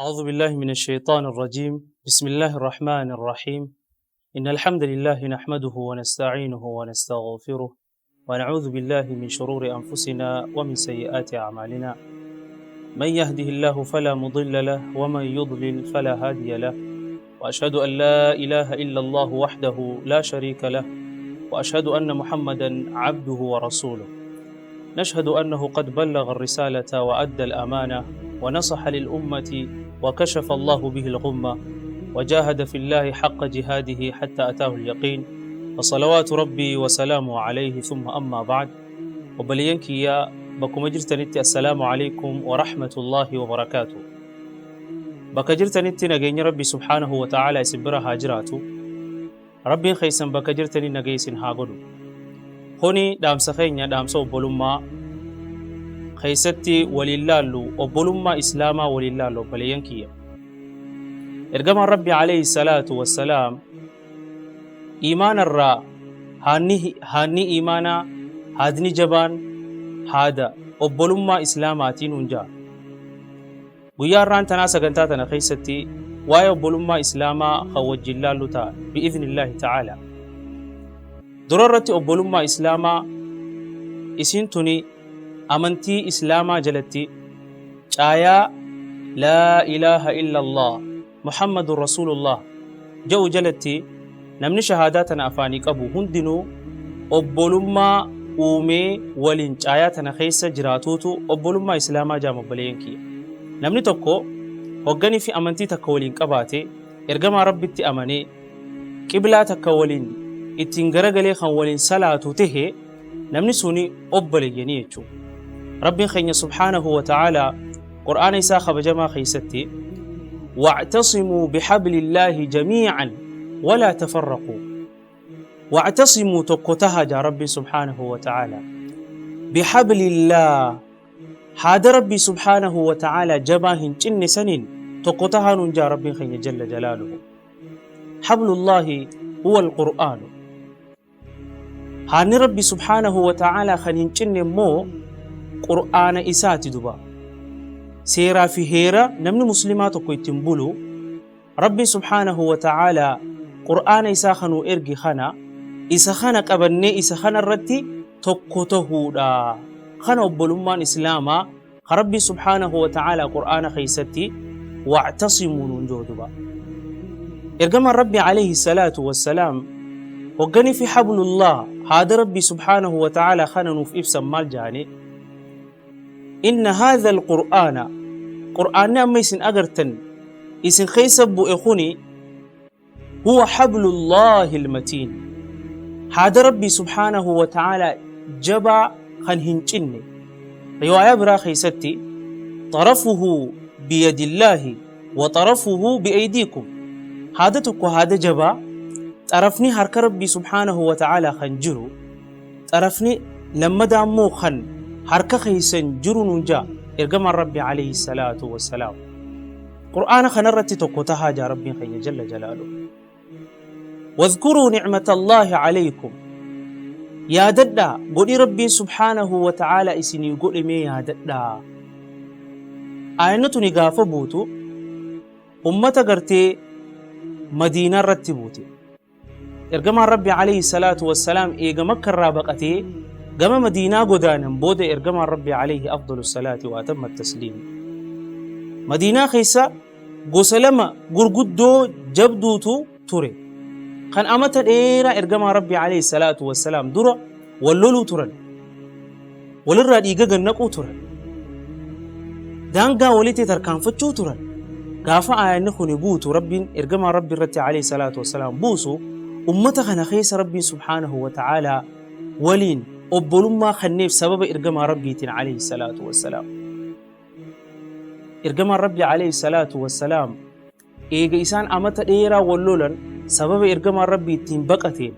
أعوذ بالله من الشيطان الرجيم. بسم الله الرحمن الرحيم. إن الحمد لله نحمده ونستعينه ونستغفره ونعوذ بالله من شرور أنفسنا ومن سيئات أعمالنا. من يهده الله فلا مضل له ومن يضلل فلا هادي له، وأشهد أن لا إله إلا الله وحده لا شريك له، وأشهد أن محمدا عبده ورسوله. نشهد أنه قد بلغ الرسالة وأدى الأمانة ونصح للأمة وكشف الله به الغمة وجاهد في الله حق جهاده حتى أتاه اليقين، وصلوات ربي وسلامه عليه. ثم أما بعد، Obboleeyyan kiyya bakkuma jirtanitti, السلام عليكم ورحمة الله وبركاته. Bakka jirtanitti nageenya Rabbi سبحانه وتعالى isin bira haa jiraatu. Rabbiin keessan bakka jirtanii nagee isin haa godhu. Kuni dhaamsa keenya, dhaamsa obbolummaa keessatti waliin laallu, obbolummaa Islaamaa waliin laallu. Obboleeyyan kiyya, ergamaan Rabbi عليه الصلاة والسلام iimaanarraa haanni iimaanaa, haadni jabaan haada obbolummaa Islaamaatiin hunjaa. Guyyaa har'aan tanaa sagantaa tana keessatti waa'ee obbolummaa Islaamaa kan wajjin laallu ta'a بإذن الله تعالى. Dura irratti obbolummaa Islaamaa isin tuni amantii Islaamaa jalatti caayaa لا إله إلا الله محمد رسول الله jedhu jalatti namni shahaadaa tana afaanii qabu hundinuu obbolummaa uumee waliin caayaa tana keessa jiraatuutu obbolummaa Islaamaa jaama. Obboleeyyan kiyya, namni tokko hogganii fi amantii takka waliin qabaate, ergamaa Rabbitti amanee, qiblaa takka waliin ittiin garagalee kan waliin salaatu tahe, namni suni obboleeyyanii jechuudha. Rabbiin keenya سبحانه وتعالى Qur'aana isaa kabajamaa keessatti واعتصموا بحبل الله جميعا ولا تفرقوا. واعتصموا, tokko taha jaa Rabbiin سبحانه وتعالى, بحبل الله, haada Rabbii سبحانه وتعالى jabaa hin cinne saniin tokko tahaa nuun jaa Rabbiin keenya جل جلاله. حبل الله هو القرآن. Haanni Rabbi سبحانه وتعالى kan hin cinne immoo Qur'aana isaati. Duba seeraa fi heera namni Muslimaa tokko ittiin bulu, Rabbi سبحانه وتعالى Qur'aana isaa kanuu ergi kana, isa kana qabannee isa kana irratti tokko tahuudha. Kana obbolummaan Islaamaa ka Rabbi سبحانه وتعالى Qur'aana keessatti واعتصموا nuun jiru. Duba ergamaan Rabbi عليه الصلاة والسلام hogganii fi حبل الله, haada Rabbi سبحانه وتعالى kana nuuf ibsan maal jaane? إن هذا القرآن, Qur'aanni amma isin agartan isin keessa bu'e kuni, هو حبل الله المتين, haada Rabbi سبحانه وتعالى jabaa kan hin cinne. Riwaayaa biraa keessatti طرفه بيد الله وطرفه بأيديكم. Haada tokko, haada jabaa, xarafni harka Rabbii سبحانه وتعالى kan jiru, xarafni lammadaa immoo kan harka keessan jiru nuun jaa ergamaan Rabbi عليه الصلاة والسلام. Qur'aana kanarratti tokko tahaa jaa Rabbiin keenya جل جلاله. واذكروا نعمة الله عليكم, yaadadhaa godhi Rabbiin سبحانه وتعالى isinii godhe mee yaadadhaa. Aayanni tuni gaafa buutu ummata gartee Madiinaa irratti buute. Ergamaan Rabbi عليه الصلاة والسلام eega Makka irraa baqatee gama Madiinaa godaanan booda, ergamaan Rabbi عليه أفضل الصلاة وأتم التسليم Madiinaa keessa gosa lama gurguddoo jabduutu ture kan amata dheeraa ergamaa Rabbi عليه الصلاة والسلام dura wal loluu turan, walirraa dhiiga gannaquu turan, daangaa walitti tarkaanfachuu turan. Gaafa aayanni kuni buutu, Rabbiin ergamaa Rabbi irratti عليه الصلاة والسلام buusu, ummata kana keessa Rabbiin سبحانه وتعالى waliin obbolummaa kanneef sababa ergamaa Rabbiitiin عليه الصلاة والسلام. Ergamaan Rabbi عليه الصلاة والسلام eega isaan amata dheeraa wal lolan, sababa ergamaan Rabbii ittiin baqateen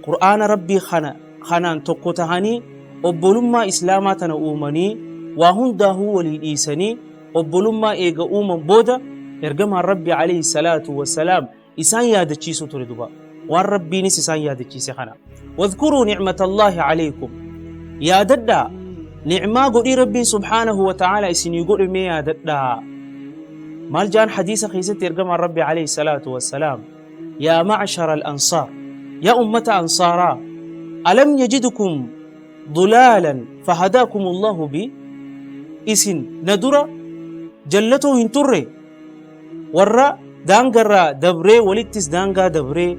Qur'aana Rabbii kana kanaan tokko tahanii obbolummaa Islaamaa tana uumanii, waa hundaahuu walii dhiisanii obbolummaa eega uuman booda, ergamaan Rabbi عليه الصلاة والسلام isaan yaadachiisuu ture. Duba waan Rabbiinis isaan yaadachiise kana, واذكروا نعمة الله عليكم, yaadadhaa nicmaa godhii Rabbiin سبحانه وتعالى isinii godhe mee yaadadhaa. Maal ja'an hadiisa keessatti ergamaan Rabbi alayhi salaatu wassalaam, yaa ma'shara al-ansaar, yaa ummata ansaaraa, alam yajidukum dulaalan fahadaakum Allahu bi, isin na dura jallatoo hin turre, warra daangarraa dabree walittis daangaa dabree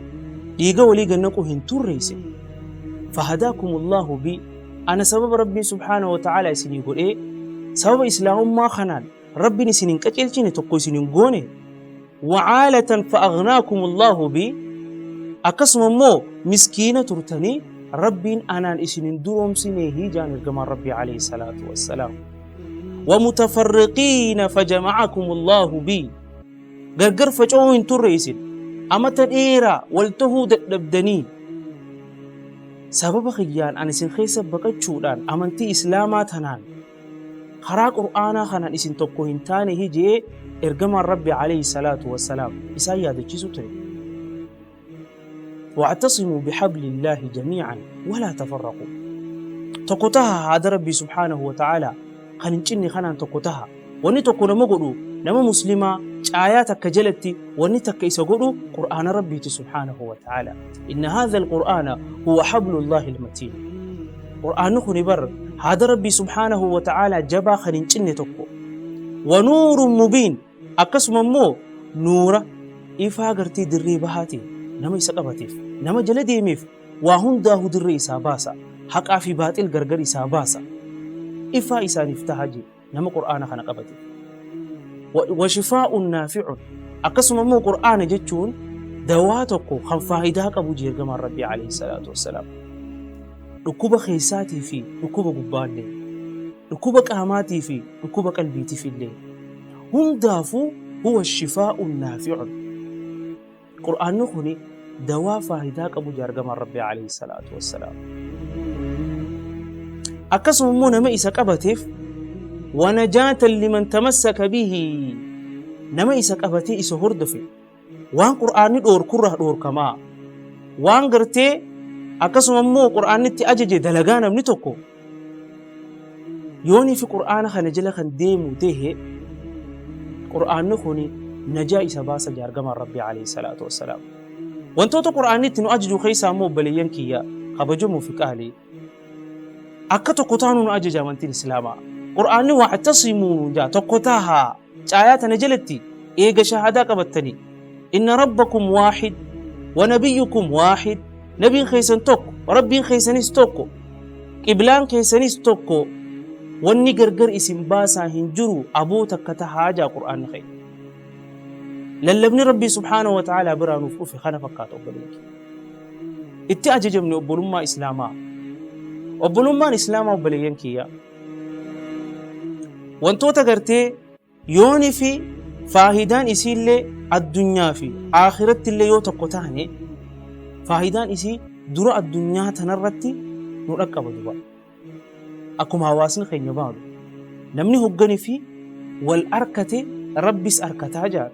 dhiiga walii gannaqu hin turre isin. Fahadaakum Allahu bi, ana sababa Rabbiin subhaanahu wa ta'ala isinii godhee sababa islaamummaa kanaan Rabbiin isin hin qaceelchine, tokko isin hin goone. Wacaalatan fa'aghnaakum Allahu bi, akkasuma immoo miskiina turtanii Rabbiin anaan isin hin duroomsineehi jaan ergamaan Rabbii alayhi salaatu wassalaam. Wamutafarriqiina fajama'akum Allahu bi, gargar faca'uu hin turre isin, amata dheeraa wal tahuu dadhabdanii, sababa kiyyaan an isin keessa baqachuudhaan amantii islaamaa tanaan karaa qur'aanaa kanaan isin tokko hin taane hijee ergamaan Rabbi alayhi salaatu wassalaam isaan yaadachiisu ture. Wa'tasimuu bihablillaahi jamii'an walaa tafarraquu. Tokko taha haada Rabbii subhaanahu wa ta'aalaa kan hin cinne kanaan tokko taha. Wanni tokko nama godhu nama muslimaa caayaa takka jalatti wanni takka isa godhu qur'aana Rabbiiti subhaanahu wa ta'aalaa. Inna haadha al-qur'aana huwa hablullaahi al-matiin. Qur'aanni kuni bar haada Rabbii subhaanahu wa ta'aalaa jabaa kan hin cinne tokko. Wa nuurun mubiin, akkasuma immoo nuura ifaa gartee dirree bahaati nama isa qabateef, nama jala deemeef waa hundaahu dirree isaa baasa, haqaa fi baaxil gargar isaa baasa, ifaa isaaniif taha jee nama qur'aana kana qabateef. Wa shifaa'un naafi'un, akkasuma immoo qur'aana jechuun dawaa tokko kan faayidaa qabu jee ergamaan Rabbii alayhi salaatu wassalaam. Dhukkuba keessaatii fi dhukkuba gubbaallee, dhukkuba qaamaatii fi dhukkuba qalbiitiif illee, hundaafuu huwa shifaa'un naafi'un. Qur'aanni kuni dawaa faayidaa qabu jee ergamaan Rabbii alayhi salaatu wassalaam. Akkasuma immoo nama isa qabateef wanajaatan liman tamassaka bihi, nama isa qabatee isa hordofe waan qur'aanni dhoorkurraa dhoorkamaa, waan gartee akkasuma immoo qur'aanni itti ajaje dalagaa, namni tokko yoonii fi qur'aana kana jala kan deemu ta'e qur'aanni kun najaa isa baasa jaa ergamaan Rabbii alayhi salaatu wassalaam. Wantoota qur'aanni itti nu ajaju keessaa immoo obboleeyyan kiyya kabajamoo fi qaalii, akka tokko taanu nu ajaja amantiin islaamaa. Qur'aanni wa'tasimuu nuun jaa, tokko tahaa caayaa tana jalatti eega shahaadaa qabattanii. Inna rabbakum waahid wa nabiyyukum waahid, nabiin keessan tokko, rabbiin keessanis tokko, qiblaan keessanis tokko, wanni gargar isin baasaa hin jiru, aboo takka tahaa jaa qur'aanni keenya. Lallabni Rabbii subhaanahu wa ta'aalaa biraa nuuf dhufe kana fakkaata obboleeyyan keenya. Itti ajajamne obbolummaa islaamaa. Obbolummaan islaamaa obboleeyyan kiyya wantoota gartee yooni fi faahidaan isiillee addunyaa fi aakiratti illee yoo tokko taane faahidaan isii dura addunyaa tanarratti nu dhaqqaba duba. Akkuma hawaasni keenya baanu namni hoggani fi wal arkate Rabbis arkataa jaa.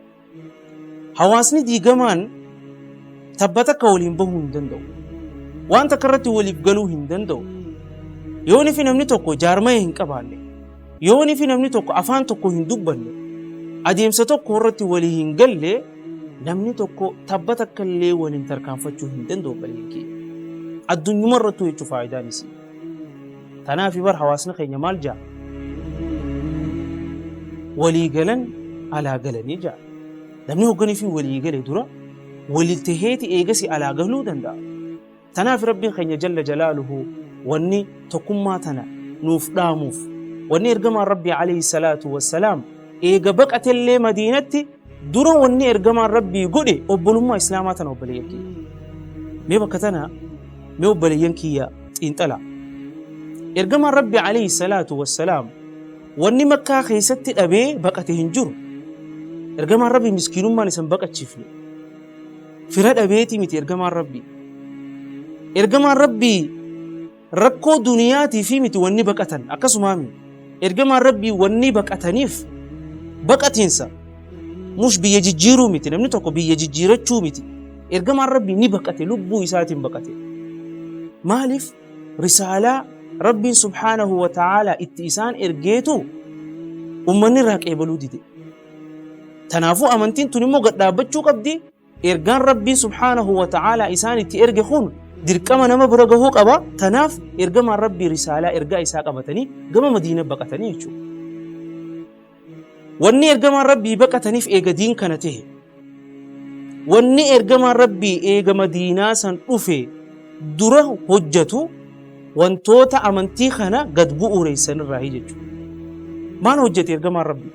Hawaasni diigamaan tabba takka waliin bahuu hin danda'u. Waan takka irratti waliif galuu hin danda'u. Yooni fi namni tokko jaarmaya hin qabaanne, yooni fi namni tokko afaan tokko hin dubbanne, adeemsa tokko irratti walii hin galle, namni tokko tabba takka illee waliin tarkaanfachuu hin danda'u obboleeyyan kiyya. Addunyuma irrattuu jechuun faayidaan isii. Tanaaf bar hawaasni keenya maal jaa? Walii galan alaa galanii jaa. Namni hogganii fi walii gale dura wali taheeti eegasi alaa galuu danda'a. Tanaaf Rabbiin keenya jalla jalaaluhu wanni tokkummaa tana nuuf dhaamuuf, wanni ergamaan Rabbii alayhi salaatu wassalaam eega baqatellee Madiinatti dura wanni ergamaan Rabbii godhe obbolummaa Islaamaa tana obboleeyyan kiyya. Mee bakka tana mee obboleeyyan kiyya xiinxala. Ergamaan Rabbii alayhi salaatu wassalaam wanni Makkaa keessatti dhabee baqate hin jiru. Ergamaan Rabbii miskiinummaan isan baqachiifne. Fira dhabeetii miti ergamaan Rabbii. Ergamaan Rabbii rakkoo duniyaatii fi miti wanni baqatan akkasumaami. Ergamaan Rabbii wanni baqataniif baqatiinsa mush biyya jijjiiruu miti, namni tokko biyya jijjiirachuu miti. Ergamaan Rabbii ni baqate, lubbuu isaatiin baqate. Maaliif? Risaalaa Rabbiin subhaanahu wa ta'aalaa itti isaan ergeetu ummanni irraa qeebaluu dide. Tanaafuu amantiin tun immoo gad dhaabbachuu qabdi. Ergaan Rabbiin subhaanahu wa ta'aalaa isaan itti erge kun dirqama nama bira gahuu qaba. Tanaaf ergamaan Rabbii risaalaa ergaa isaa qabatanii gama Madiina baqatanii jechuudha. Wanni ergamaan Rabbii baqataniif eega diin kana tahe. Wanni ergamaan Rabbii eega Madiinaa san dhufe dura hojjatu wantoota amantii kana gad bu'uureessan irraahi jechuudha. Maal hojjate ergamaan Rabbii?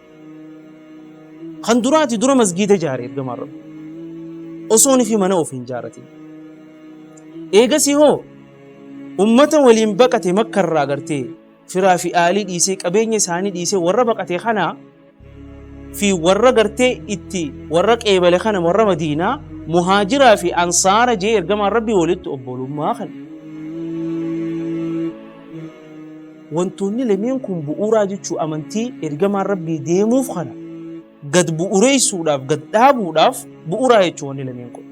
Kan duraati dura masgiida ijaare ergamaan Rabbii. Osoon fi mana ofii hin jaaratin. Eegasii hoo ummata waliin baqate makkarraa gartee firaa fi aalii dhiisee qabeenya isaanii dhiisee warra baqate kana fi warra gartee itti warra qeebale kana warra Madiinaa muhaajiraa fi ansaara jee ergamaan Rabbii walitti obbolummaa kana. Wantoonni lameen kun bu'uuraa jechuu amantii ergamaan Rabbii deemuuf kana gad bu'ureessuudhaaf gad dhaabuudhaaf bu'uuraa jechuu wanni lameen kun.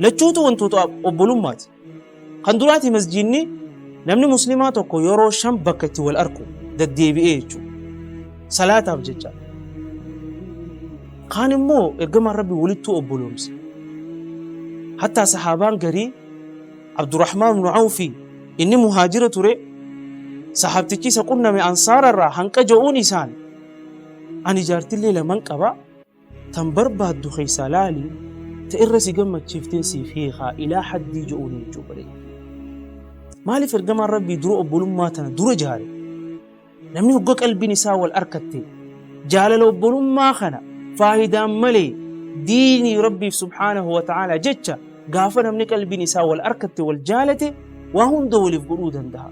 Lachuutu wantoota obbolummaati. Kan duraati masjiidni namni muslimaa tokko yeroo 5 bakka itti wal arku daddeebi'ee jechuudha. Salaataaf jecha. Kaan immoo ergamaan Rabbii walittuu obboloomse. Hattaa sahaabaan garii Abdurrahmaan ibn Awfi inni muhaajira ture sahaabtichi isa qunname ansaara irraa hanqa ja'uun isaan ani jaartillee laman qaba tan barbaaddu keessaa laali ta irra si gammachiifteen siif hiikaa ilaa haddii ja'uun jechuu bareeda. Maaliif ergamaan Rabbii dura obbolummaa tana dura jaare? Namni hogga qalbiin isaa wal arkatte jaalala obbolummaa kana faayidaan malee diinii Rabbiif subhaanahu wa ta'aalaa jecha gaafa namni qalbiin isaa wal arkatte wal jaalate waa hunda waliif godhuu danda'a.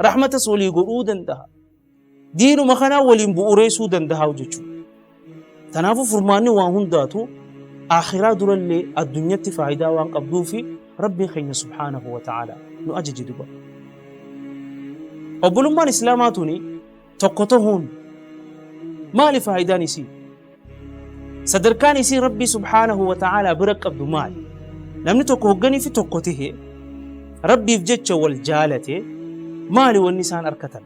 Rahmatas walii godhuu danda'a. Diinuma kanaa waliin bu'ureessuu danda'a jechuudha. Kanaafuu furmaanni waa hundaatu aakhiraa durallee addunyatti faayidaa waan qabduufi Rabbiin keenya subhaanahu wa ta'aalaa nu ajaje duba. Obbolummaan Islaamaa tuni tokko tahuun maali faayidaan isii? Sadarkaan isii Rabbii subhaanahu wa ta'aalaa bira qabdu maali? Namni tokko hogganii fi tokko tahe Rabbiif jecha wal jaalate maali wanni isaan arkatan?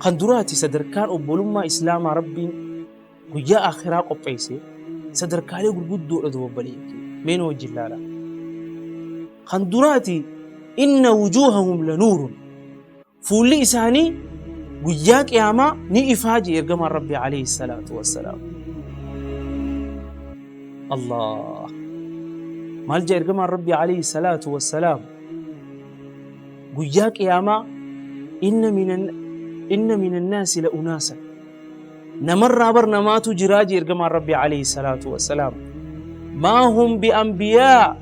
Kan duraati sadarkaan obbolummaa Islaamaa Rabbiin guyyaa aakhiraa qopheesse sadarkaalee gurguddoodha duba obboleeyyan kiyya. Mee na wajjin laalaa. Kan duraati inna wujuuhahum lanuurun fuulli isaanii guyyaa qiyaamaa ni ifaa jee ergamaan Rabbii alayhi salaatu wassalaam. Allah maal jee ergamaan Rabbii alayhi salaatu wassalaam guyyaa qiyaamaa inna minan naasi la unaasan namarraa bar namaatu jiraa jee ergamaan Rabbii alayhi salaatu wassalaam maa hum bi'ambiyaa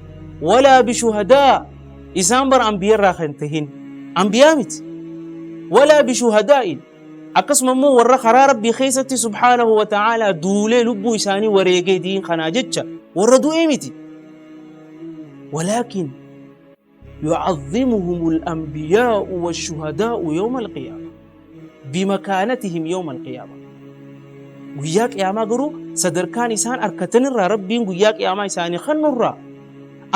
walaa bishuhadaa isaan bar ambiyarraa kan tahin ambiyaa miti walaa bishuhadaa'in akkasuma immoo warra karaa Rabbii keessatti subhaanahu wa ta'aalaa duulee lubbuu isaanii wareegee diin kanaa jecha warra du'ee miti walaakin yu'azzimuhum al-anbiyaa'u wash-shuhadaa'u yawma al-qiyaama bimakaanatihim yawma al-qiyaama guyyaa qiyaamaa garuu sadarkaan isaan arkatanirraa Rabbiin guyyaa qiyaamaa isaanii kennurraa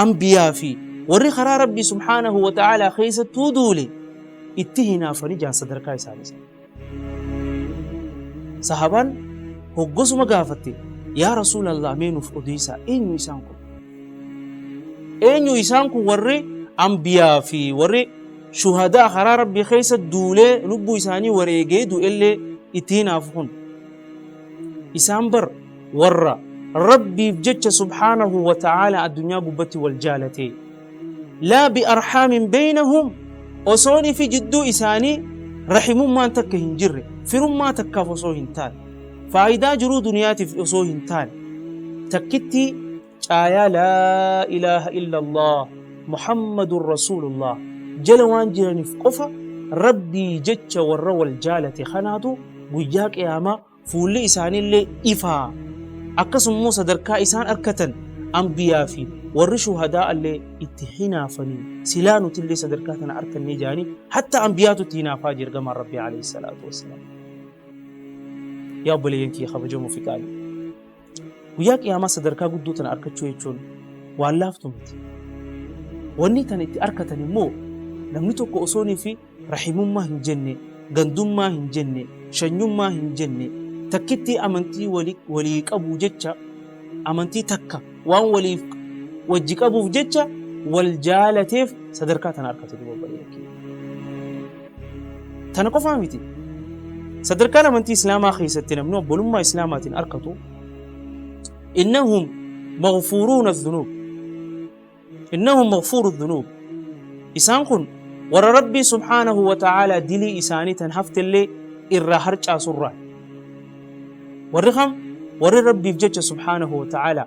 ambiyaa fi warri karaa Rabbii subhaanahu wa ta'aalaa keessattuu duule itti hinaafanii jaan sadarkaa isaanii sana. Sahabaan hoggosuma gaafatte yaa Rasuulallah mee nuuf odeessaa eenyu isaan kun? Eenyu isaan kun warri ambiyaa fi warri shuhadaa karaa Rabbii keessa duulee lubbuu isaanii wareegee du'ellee itti hinaafu kun? Isaan bar warra Rabbiif jecha subhaanahu wa ta'aalaa addunyaa gubbatti wal jaalatee. Laa bi arhaamin beeynahum osoon ifi jidduu isaanii rahimummaan takka hin jirre firummaa takkaaf osoo hin taane faayidaa jiruu duniyaatiif osoo hin taane takkittii caayaa laa ilaaha illallah muhammadun rasuulullah jala waan jiraniif qofa Rabbii jecha warra wal jaalate kanaatu guyyaa qiyaamaa fuulli isaaniillee ifaa akkasummoo sadarkaa isaan arkatan anbiyaa fi warri shuhadaa'allee itti hinaafanii silaa nutillee sadarkaa tana arkannee jaanii hatta anbiyaatu itti hinaafaa jira ergamaan Rabbii alayhi salaatu wassalaam. Yaa obboleeyyan kiyya kabajamoo fi qaalii. Guyyaa qiyaamaa sadarkaa guddoo tana arkachuu jechuun waan laaftu miti. Wanni tana itti arkatan immoo namni tokko osoonii fi rahimummaa hin jenne, gandummaa hin jenne, shanyummaa hin jenne, Takkittii amantii walii qabuu jecha, amantii takka waan waliif wajji qabuuf jecha wal jaalateef sadarkaa tana arkate duuba obboleeyyan kiyya. Tana qofaa miti. Sadarkaan amantii Islaamaa keessatti namni obbolummaa Islaamaatiin arkatu innahum maghfuuruuna dhunuub. Innahum maghfuuru dhunuub. Isaan kun warra Rabbii subhaanahu wa ta'aalaa dilii isaanii tan haftellee irraa harcaasurraa. Warri kam? Warri Rabbiif jecha subhaanahu wa ta'aalaa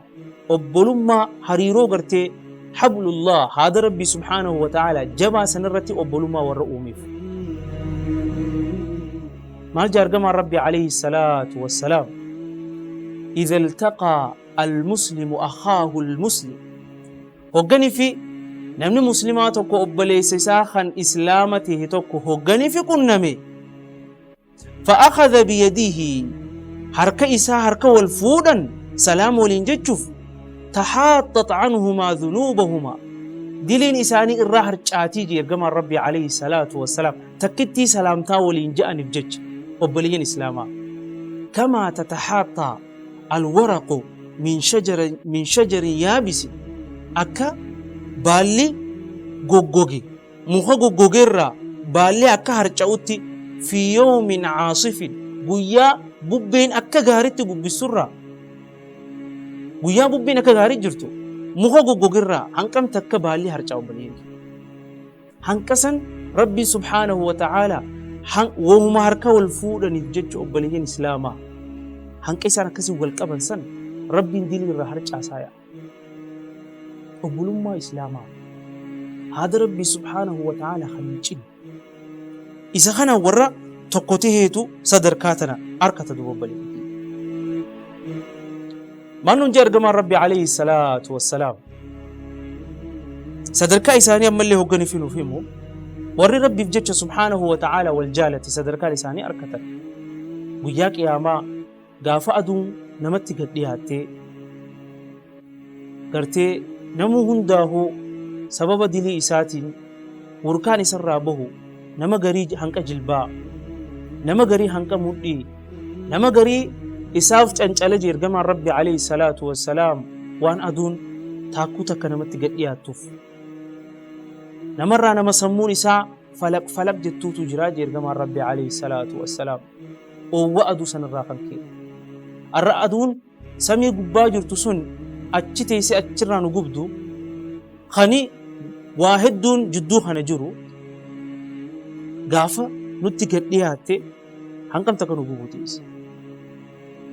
obbolummaa hariiroo gartee hablullah haada Rabbii subhaanahu wa ta'aalaa jabaa sanirratti obbolummaa warra uumeef. Maal jaa ergamaan Rabbii alayhi salaatu wassalaam? Idha iltaqaa almuslimu akhaahu almuslim. Hoggani fi namni muslimaa tokko obboleessa isaa kan islaama ta'e tokko hoggani fi qunname fa'akhadha biyadihi harka isaa harka wal fuudhan salaam waliin jechuuf taxaaxxat canhumaa dhunuubahumaa diliin isaanii irraa harcaatii jee ergamaan rabbii alayhi salaatu wassalaam takkittii salaamtaa waliin je'aniif jecha obboleeyyan islaamaa kamaa tataxaaxxaa alwaraqu min shajarin yaabisi akka baalli goggoge muka goggoge irraa baalli akka harca'utti fi yawmin caasifin guyyaa bubbeen akka gaaritti bubbisurraa guyyaa bubbeen akka gaarii jirtu muka goggoge irraa hanqam takka baalli harca'u obboleeyyan. Hanqa san Rabbiin subhaanahu wa ta'aalaa wahuma harka wal fuudhaniif jecha obboleeyyan Islaamaa hanqa isaan akkasii wal qaban san Rabbiin dilii irraa harcaasaa yaa. Obbolummaa Islaamaa haada Rabbii subhaanahu wa ta'aalaa kan hin cinne. Isa kana warra tokko taheetu sadarkaa tana arkata duuba obboleeyyan. Maal nuun jee ergamaan Rabbi alayhi salaatu wassalaam. Sadarkaa isaanii ammallee hoogganiif nuuf himu warri Rabbiif jecha subhaanahu wa ta'aala wal jaalate sadarkaan isaanii arkatan. Guyyaa qiyaamaa gaafa aduun namatti gad dhiyaattee gartee namuu hundaahuu sababa dilii isaatiin wurkaan isarraa bahu nama garii hanqa jilbaa, nama garii hanqa mudhii, nama garii isaaf cancala jee ergamaan Rabbi alayhi salaatu wassalaam waan aduun taakkuu takka namatti gad dhiyaattuuf. Namarraa nama sammuun isaa falaq falaq jettuutu jira jee ergamaan Rabbi alayhi salaatu wassalaam. Oowwa aduu sanirraa kan ka'e. Har'a aduun samii gubbaa jirtu sun achi teessee achirraa nu gubdu kani waa hedduun jidduu kana jiru gaafa nutti gad dhiyaatte hanqam takka nu gubuu teesse.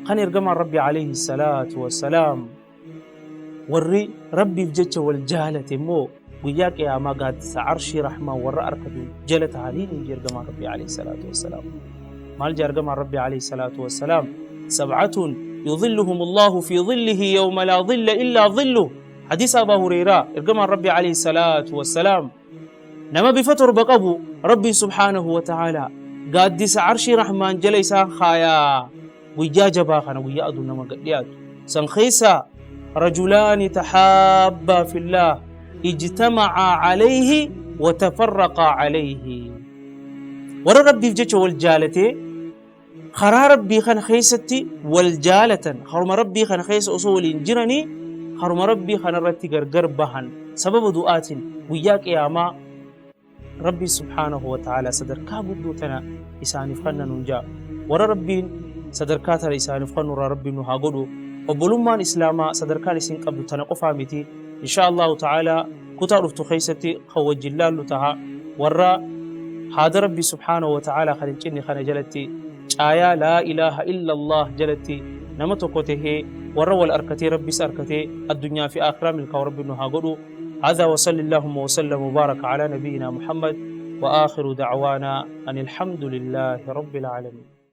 Kan ergamaan Rabbi alayhi salaatu wassalaam warri Rabbiif jecha wal jaalate immoo guyyaa qiyaamaa gaaddisa arshii rahmaan warra arkatu jala tahanii ni ergamaan Rabbi alayhi salaatu wassalaam. Maal jaa ergamaan Rabbi alayhi salaatu wassalaam? Sab'atun yudhilluhum Allahu fi dhillihi yawma laa dhilla illaa dhilluh. Hadiisa Abaa Hureyraa ergamaan Rabbi alayhi salaatu wassalaam nama bifa torba qabu Rabbiin subhaanahu wa ta'aalaa gaaddisa arshii rahmaan jala isaan kaayaa guyyaa jabaa kana guyyaa aduun nama gad dhiyaatu san keessaa rajulaani taxaabbaa fillaah ijtamacaa calayhi wa tafarraqaa calayhi warra Rabbiif jecha wal jaalatee karaa Rabbii kana keessatti wal jaalatan karuma Rabbii kana keessa osoo waliin jiranii karuma Rabbii kana irratti gargar bahan sababa du'aatiin guyyaa qiyaamaa Rabbiin subhaanahu wa ta'ala sadarkaa guddoo tana isaaniif kanna nuun ja'a. Warra Rabbiin sadarkaa tana isaaniif kannu irraa Rabbiin nu haa godhu. Obbolummaan Islaamaa sadarkaan isin qabdu tana qofaa miti. Insha Allahu ta'ala kutaa dhuftu keessatti kan wajjin laallu taha. Warra haada Rabbii subhaanahu wa ta'ala kan hin cinne kana jalatti caayaa laa ilaaha illallah jalatti nama tokko tahee warra wal arkatee Rabbis arkatee addunyaa fi aakhiraa milkaa'u Rabbiin nu haa godhu. هذا وصل اللهم وسلم وبارك على نبينا محمد وآخر دعوانا أن الحمد لله رب العالمين.